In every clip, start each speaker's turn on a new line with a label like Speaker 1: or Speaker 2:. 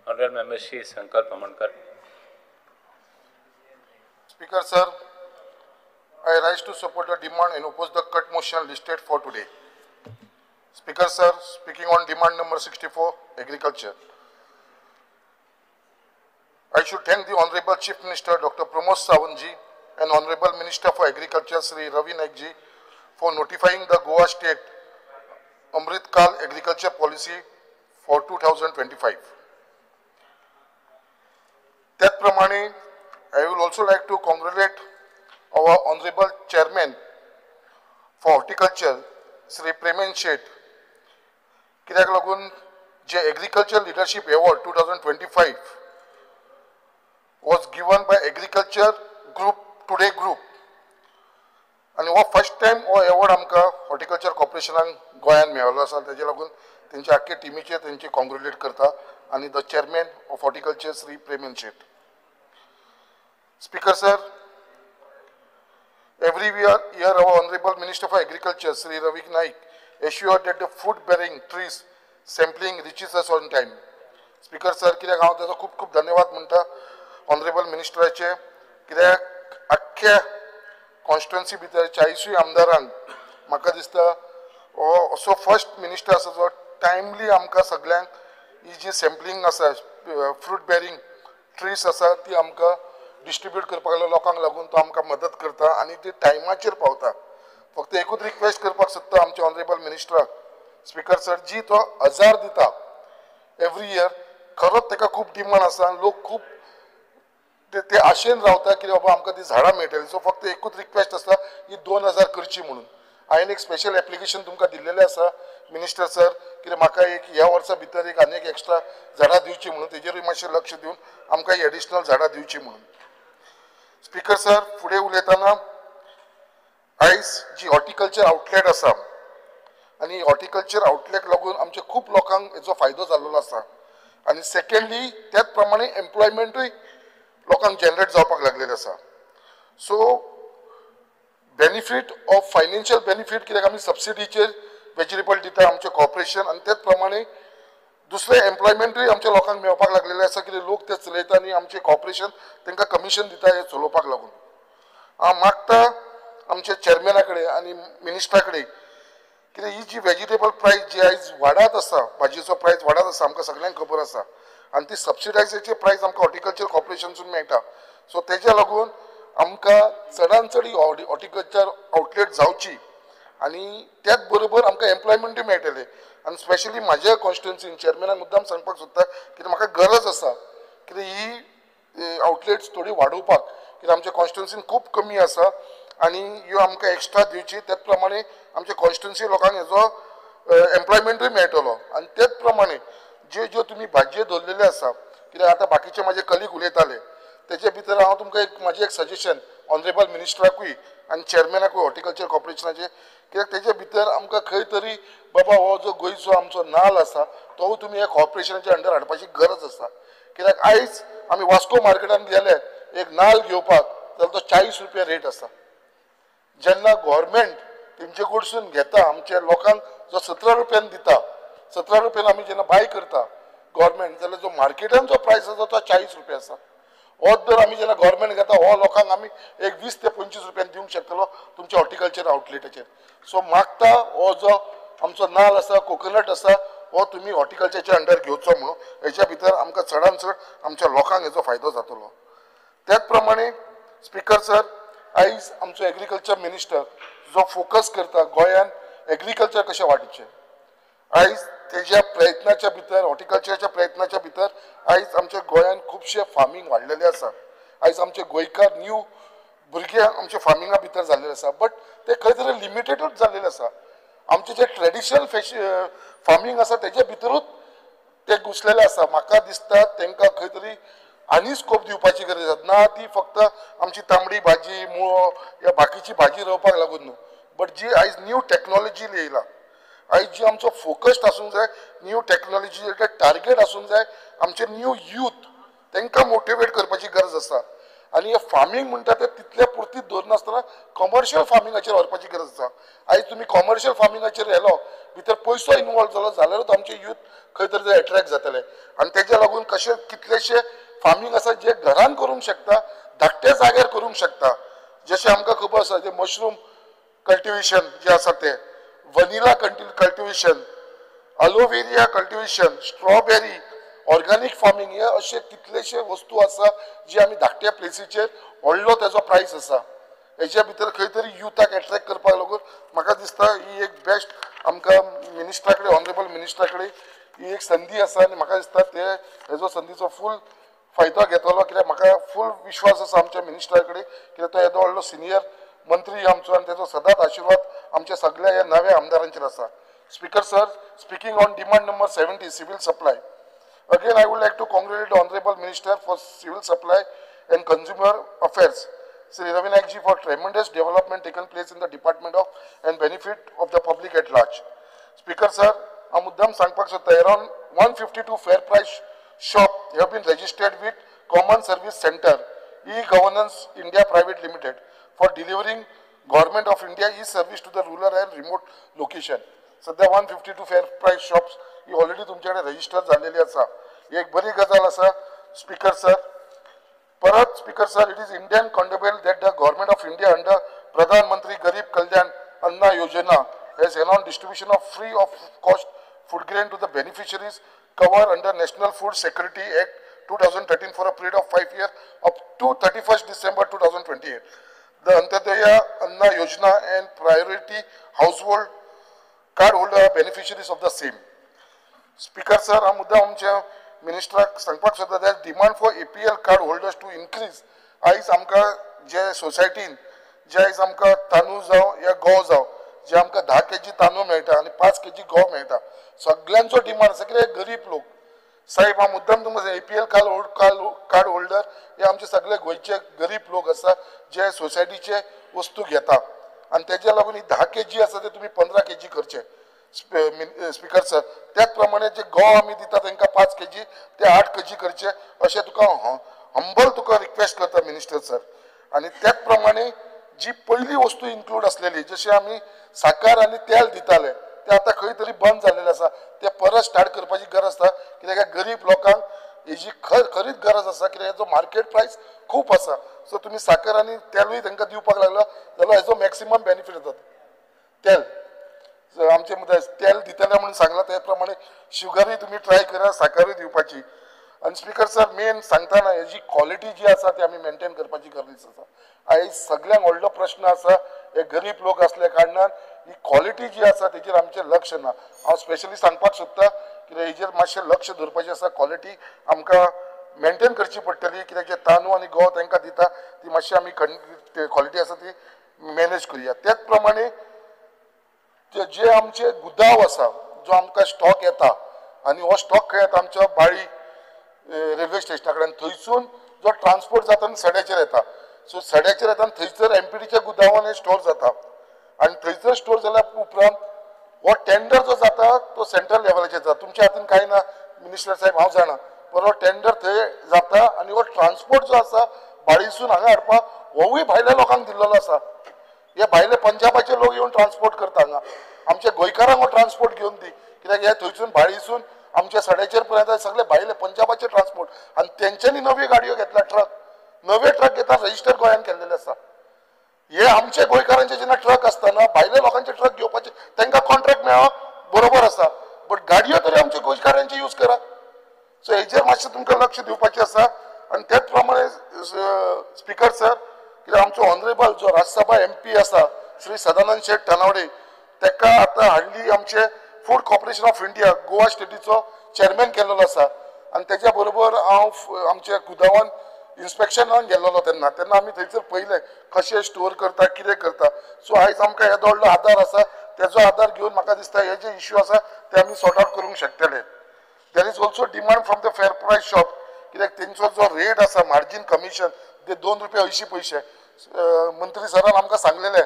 Speaker 1: Honorable Member Shri Sankalp Amonkar.
Speaker 2: Speaker sir, I rise to support the demand and oppose the cut motion listed for today. Speaker sir, speaking on demand number 64, agriculture. I should thank the Honorable Chief Minister Dr. Pramod Sawant ji and Honorable Minister for Agriculture Shri Ravi Naik ji for notifying the Goa State Amrit Kal Agriculture Policy for 2025. त्याचप्रमाणे I will also like to congratulate our Honorable Chairman for Horticulture Shri Premen Shet, कित्याक लागून जे Agriculture Leadership Award 2025 was given by Agriculture Group Today Group आनी हो first time हो award आमकां horticulture कॉर्पोरेशनाक गोंयान मेळिल्लो आसा. तेजे लागून तेंच्या आख्खे टिमीचेर तेंचे कॉंग्रेट्युलेट करता आनी the chairman of horticulture Shri Premen Shet. Speaker sir, every year our Honorable Minister for Agriculture Shri Ravi Naik assured that the fruit bearing trees sampling reaches us on time. Speaker sir, कित्याक हांव ताजो खूब खूब धन्यवाद म्हणटा honourable मिनिस्टराचे, कित्याक आख्ख्या constituency भितर 40 आमदारांक म्हाका दिसता हो असो फर्स्ट मिनिस्टर आसा जो टायमली आमकां सगल्यांक ही जी सॅम्पलींग आसा फ्रूट बेरींग ट्रीज आसा ती आमकां डिस्ट्रिब्यूट करपाक लोकांक लागून तो आमकां मदत करता आनी ती टायमाचेर पावता. फक्त एकूच रिक्वेस्ट करपाक सोदता आमच्या ऑनरेबल मिनिस्टराक, स्पीकर सर, जी तो 1000 दिता एवरी इयर, खरोच ताका खूब डिमांड आसा आनी लोक खूब ते आशेन रावता की बाबा आमकां ती झाडां मेळटली. सो फक्त एकूच रिक्वेस्ट आसा ही 2000 करची म्हणून. हांवें एक स्पेशल एप्लिकेशन तुमकां दिल्लेलें आसा मिनिस्टर सर, कित्याक म्हाका एक ह्या वर्सा भितर एक आनी एक एक्स्ट्रा झाडां दिवची म्हणून, तेजेरूय मातशें लक्ष दिवन आमकां ही एडिशनल झाडां दिवची म्हणून. स्पीकर सर, फुडें उलयतना आयज जी हॉर्टिकल्चर आउटलेट आसा आनी हॉर्टिकल्चर आउटलेट लागून आमचे खूब लोकांक हेचो फायदो जाल्लो आसा आनी सेकेंडली त्याच प्रमाणे एम्प्लॉयमेंटूय लोकांक जनरेट जावपाक लागलेलें आसा. So benefit of financial benefit कित्याक आमी सबसिडीचेर वेजिटेबल दिता आमचें कॉर्पोरेशन आनी त्याच प्रमाणे दुसरें एम्प्लॉयमेंटूय आमच्या लोकांक मेळपाक लागलेलें आसा, कित्याक लोक ते चलयता आनी आमचें कॉर्पोरेशन तांकां कमिशन दिता हें चलोवपाक लागून. हांव मागता आमच्या चेअरमॅना कडेन आनी मिनिस्टरा कडेन कित्याक ही जी वेजिटेबल प्रायस जी आयज वाडत आसा, भाजयेचो प्रायस वाडत आसा, आमकां सगल्यांक खबर आसा आनी ती सबसिडायजेची प्रायस आमकां हॉर्टिकल्चर कॉर्पोरेशनसून मेळटा. सो तेज्या लागून आमकां चडान चड ही हॉर्टिकल्चर आउटलेट जावची आनी त्याच बरोबर आमकां एम्प्लॉयमेंटूय मेळटलें. आनी स्पेशली म्हाज्या कॉन्स्टिट्युएन्सीन चेअरमॅनाक मुद्दाम सांगपाक सोदता कित्याक म्हाका गरज आसा कित्याक ही आउटलेट्स थोडी वाडोवपाक, कित्याक आमच्या कॉन्स्टिट्युएन्सीन खूब कमी आसा आनी ह्यो आमकां एक्स्ट्रा दिवची. त्याच प्रमाणे आमच्या कॉन्स्टिट्युएन्सी लोकांक हेजो एम्प्लॉयमेंटूय मेळटलो. आनी त्याच प्रमाणे ज्यो ज्यो तुमी भाजयो दवरलेल्यो आसा, कित्याक आतां बाकीचे म्हाजे कलीग उलयताले तेजे भितर हांव तुमकां एक म्हाजें एक सजेशन ऑनरेबल मिनिस्टराकूय आनी चेअरमॅनाकूय हॉर्टिकल्चर कॉर्पोरेशनाचे, कित्याक तेजे भितर आमकां खंय तरी बाबा हो जो गोंयचो आमचो नाल आसा तो तुमी ह्या कॉर्पोरेशनाच्या अंडर हाडपाची गरज आसा. कित्याक आयज आमी वास्को मार्केटान गेले एक नाल घेवपाक जाल्यार तो 40 रुपया रेट आसा. जेन्ना गव्हर्मेंट तेमचे कडसून घेता आमच्या लोकांक जो 17 रुपयान दिता, 17 रुपयान आमी जेन्ना बाय करता गव्हर्मेंट, जाल्यार जो मार्केटान जो प्रायस आसा तो 40 रुपया आसा. होच दर आमी जेन्ना गव्हर्मेंट घेता हो लोकांक आमी एक 20 ते 25 रुपयान दिवंक शकतलो तुमच्या हॉर्टिकल्चर आउटलेटाचेर. सो मागता हो जो आमचो नाल आसा, कोकोनट आसा, हो तुमी हॉर्टिकल्चरच्या अंडर घेवचो म्हणून, हेच्या भितर आमकां चडान चड आमच्या लोकांक हेचो फायदो जातलो. त्याच प्रमाणे स्पीकर सर, आयज आमचो एग्रीकल्चर मिनिस्टर जो फोकस करता गोंयान एग्रीकल्चर कशें वाडचें, आयज तेज्या प्रयत्नाच्या भितर हॉर्टिकल्चराच्या प्रयत्नाच्या भितर आयज आमच्या गोंयान खुबशें फार्मींग वाडलेलें आसा. आयज आमचे गोंयकार न्यू भुरगे आमच्या फार्मिंगा भितर जाल्लेले आसा, बट ते खंय तरी लिमिटेडूच जाल्लेले आसा. आमचें जें ट्रेडिशनल फार्मींग आसा तेजे भितरूच ते घुसलेले आसा. म्हाका दिसता तांकां खंय तरी आनी स्कोप दिवपाची गरज आसा. ना ती फक्त आमची तांबडी भाजी, मुळो या बाकीची भाजी रोवपाक लागून न्हू, बट जी आयज न्यू टॅक्नोलॉजी येयला, आयज जी आमचो फोकस्ड आसूंक जाय न्यू टॅक्नोलॉजी टार्गेट आसूंक जाय, आमचे न्यू यूथ तांकां मोटिवेट करपाची गरज आसा. आनी हे फार्मींग म्हणटा ते तितले पुरतीच दवरनासतना कॉमर्शियल फार्मिंगाचेर व्हरपाची गरज आसा. आयज तुमी कॉमर्शियल फार्मिंगाचेर व्हेलो, भितर पयसो इनवॉल्व जालो जाल्यारूच आमचे यूथ खंय तरी ते एट्रॅक्ट जातले. आनी तेज्या लागून कशें कितलेशे फार्मींग आसा जे घरान करूंक शकता, धाकट्या जाग्यार करूंक शकता. जशें आमकां खबर आसा जे मशरूम कल्टिवेशन जे आसा ते, vanilla cultivation, aloe vera cultivation, strawberry, organic farming, हे अशे कितलेशे वस्तू आसा जे आमी धाकट्या प्लेसीचेर व्हडलो तेजो प्रायस आसा. हेच्या भितर खंय तरी युथाक एट्रॅक्ट करपाक लागून म्हाका दिसता ही एक बेस्ट आमकां मिनिस्टरा कडेन, ऑनरेबल मिनिस्टरा कडेन ही एक संदी आसा. आनी म्हाका दिसता ते हेजो संदीचो फूल फायदो घेतलो, कित्याक म्हाका फूल विश्वास आसा आमच्या मिनिस्टरा कडेन, कित्याक तो येदो व्हडलो सिनियर मंत्री आमचो आनी तेजो सदांच आशिर्वाद आमच्या सगळ्या ह्या नव्या आमदारांचेर आसा. Speaker sir, speaking on demand number 70 civil supply. Again, I would like to congratulate the Honorable Minister for Civil Supply and Consumer Affairs, Shri Ravi Naik ji, for tremendous development taken place in the department of and benefit of the public at large. Speaker sir, हांव मुद्दाम सांगपाक सोदता, around 152 fair price shop have been registered with Common Service Centre, e-Governance India Private Limited, for delivering Government of India e-service to the rural and remote location. सध्या 152 fair प्रायस shops ही already तुमचे कडेन register जाल्लेली आसा. ही एक बरी गजाल आसा speaker sir. परत speaker sir, it is Indian commendable that the government of India under Pradhan Mantri Garib Kalyan Anna Yojana has announced distribution of free of cost food grain to the beneficiaries cover under National Food Security Act 2013 for a period of 5 years up to 31st December 2028. The Antyodaya Anna Yojana and priority household card holder are beneficiaries of the same. Speaker sir, हा मुद्दा आमच्या मिनिस्टराक सांगपाक सोदता that demand for APL card holders to increase. आयज आमकां जे सोसायटीन जे आयज आमकां तांदूळ जावं या गंव जावं, जे आमकां 10 केजी तांदूळ मेळटा आनी 5 केजी गंव मेळटा, सगळ्यांचो डिमांड आसा कित्याक गरीब लोक. साहेब, हांव मुद्दाम तुमकां एपीएल कार्ड होल्डर हे आमचे सगळे गोंयचे गरीब लोक आसा जे सोसायटीचे वस्तू घेता आनी तेज्या लागून ही 10 केजी आसा ते तुमी 15 केजी करचे स्पीकर सर. त्याच प्रमाणे जे गंव आमी दिता तांकां 5 केजी ते 8 केजी करचे अशें तुका हंबल तुका रिक्वेस्ट करता मिनिस्टर सर. आनी त्याच प्रमाणे जी पयली वस्तू इन्क्लूड आसलेली, जशें आमी साकर आनी तेल दिताले, ते आतां खंय तरी बंद जाल्लेलें आसा, ते परत स्टार्ट करपाची गरज आसा. कित्याक गरीब लोकांक हेजी खरीच गरज आसा, कित्याक हेजो मार्केट प्रायस खूब आसा. सो तुमी साकर आनी तेलूय तांकां दिवपाक लागलो जाल्यार हेजो मॅक्सिमम बेनिफीट जाता. तेल आमचे मुद्दे तेल दितले म्हणून सांगलां, त्या प्रमाणे शुगरूय तुमी ट्राय करा साकरूय दिवपाची. आनी स्पीकर सर, मेन सांगतना हेजी क्वॉलिटी जी आसा ती आमी मेनटेन करपाची गरज आसा. आयज सगळ्यांक व्हडलो प्रश्न आसा, हे गरीब लोक आसल्या कारणान ही क्वॉलिटी जी आसा तेजेर आमचें लक्ष ना. हांव स्पेशली सांगपाक सोदता कित्याक हेजेर मातशें लक्ष दवरपाचें आसा. क्वॉलिटी आमकां मेनटेन करची पडटली, कित्याक जे तांदूळ आनी गंव तांकां दिता ती मातशी आमी क्वॉलिटी आसा ती मॅनेज करुया. त्याच प्रमाणे जे आमचे गुदांव आसा, जो आमकां स्टॉक येता आनी हो स्टॉक खंय येता, आमच्या बाळी रेल्वे स्टेशना कडेन, थंयसून जो ट्रान्सपोर्ट जाता आनी सड्याचेर येता. सो सड्याचेर येता आनी थंयसर एमपीडीच्या गुदांवान हें स्टोर जाता आनी थंयसर स्टोर जाल्या उपरांत हो टेंडर जो जाता तो सेंट्रल लेवलाचेर जाता. तुमच्या हातीन कांय ना मिनिस्टर साहेब, हांव जाणा, पण हो टेंडर थंय जाता आनी हो ट्रान्सपोर्ट जो आसा बाळीसून हांगा हाडपाक होवूय भायल्या लोकांक दिल्लो आसा. हे भायले पंजाबाचे लोक येवन ट्रान्सपोर्ट करता हांगा, आमच्या गोंयकारांक हो ट्रान्सपोर्ट घेवन दी, कित्याक हे थंयसून बाळीसून आमच्या सड्याचेर पर्यंत सगळे भायले पंजाबाचे ट्रान्सपोर्ट आनी तेंच्यांनी नव्यो गाडयो घेतल्या, ट्रक नवे ट्रक घेता रजिस्टर गोंयान केल्लेले आसा. हे आमचे गोंयकारांचे जेन्ना ट्रक आसतना भायले लोकांचे ट्रक घेवपाचे तांकां कॉन्ट्रॅक्ट मेळप बरोबर आसा, बट गाडयो तरी आमचे गोंयकारांचे यूज करा. सो हेजेर मातशें तुमकां लक्ष दिवपाचें आसा. आनी त्याच प्रमाणे स्पीकर सर, कित्याक आमचो ऑनरेबल जो राज्यसभा एमपी आसा श्री सदानंद शेट तानावडे, ताका आतां हाडली आमचे food corporation of India Goa स्टेटीचो chairman केल्लो आसा. आनी तेज्या बरोबर हांव आमच्या गुदांवान इन्स्पेक्शनाक गेल्लो तेन्ना तेन्ना आमी थंयसर पळयलें कशें स्टोर करता कितें करता. सो आयज आमकां येदो व्हडलो आदार आसा, तेजो आदार घेवन म्हाका दिसता हे जे इश्यू आसा ते आमी सॉर्ट आवट करूंक शकतले. There is also demand from the fair price shop, कित्याक तेंचो जो रेट आसा मार्जीन कमिशन ते 2 रुपया 80 पयशे मंत्री सरान आमकां सांगलेलें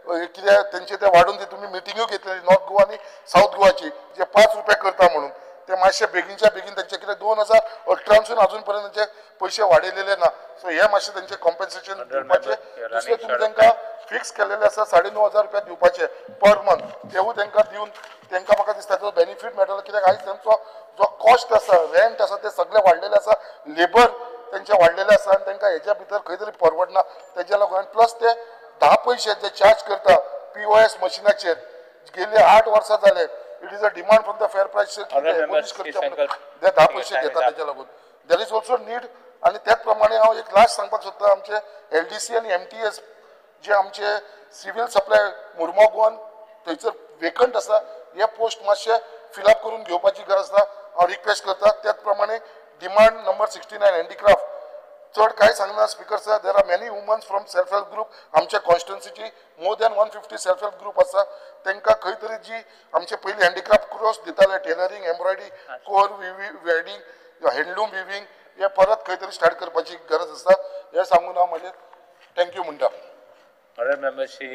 Speaker 2: कित्याक तेंचे ते वाडून दी. तुमी मिटिंग्यो घेतलेली नॉर्थ गोवा आनी सावथ गोवाची, जे 5 रुपया करता म्हणून ते मातशे बेगीनच्या बेगीन तेंचे कितें 2018 अजून पर्यंत तेंचे पयशे वाडयलेले ना. सो हे मातशें तेंचे कॉम्पन्सेशन दिवपाचें. दुसरें तुमी तांकां फिक्स केलेलें आसा 9,500 रुपया दिवपाचे पर मंथ, तेवूय तांकां दिवन तांकां म्हाका दिसता तो बेनिफीट मेळटलो. कित्याक आयज तेंचो जो कॉस्ट आसा, रेंट आसा, ते सगळे वाडलेले आसा, लेबर तेंचे वाडलेले आसा आनी तांकां हेज्या भितर खंय तरी परवडना तेज्या लागून. प्लस ते 10 पयशे जे चार्ज करता POS मशिनाचेर गेले 8 वर्सां जाले. It is a demand from the fair price ते 10 पयशे घेता तेज्या लागून. There is also need. आनी त्याच प्रमाणे हांव एक लास्ट सांगपाक सोदता, आमचे LDC आनी MTS जे आमचे सिव्हील सप्लाय मुर्मोगोवन थंयसर वेकंट आसा, हे पोस्ट मातशे फिलअप करून घेवपाची गरज आसा, हांव रिक्वेस्ट करता. त्याच प्रमाणे डिमांड नंबर 69 हँडीक्राफ्ट, चड कांय सांगना speaker sir. There are many womens from self help group, आमच्या कॉन्स्टिट्युन्सीची more than 150 self help group आसा. तांकां खंय तरी जी आमचे पयलीं हँडीक्राफ्ट कोर्स दिताले, tailoring, embroidery, core weaving, handloom weaving, हे परत खंय तरी स्टार्ट करपाची गरज आसा. हें सांगून हांव म्हजें thank you म्हणटा.
Speaker 1: Honourable member Shri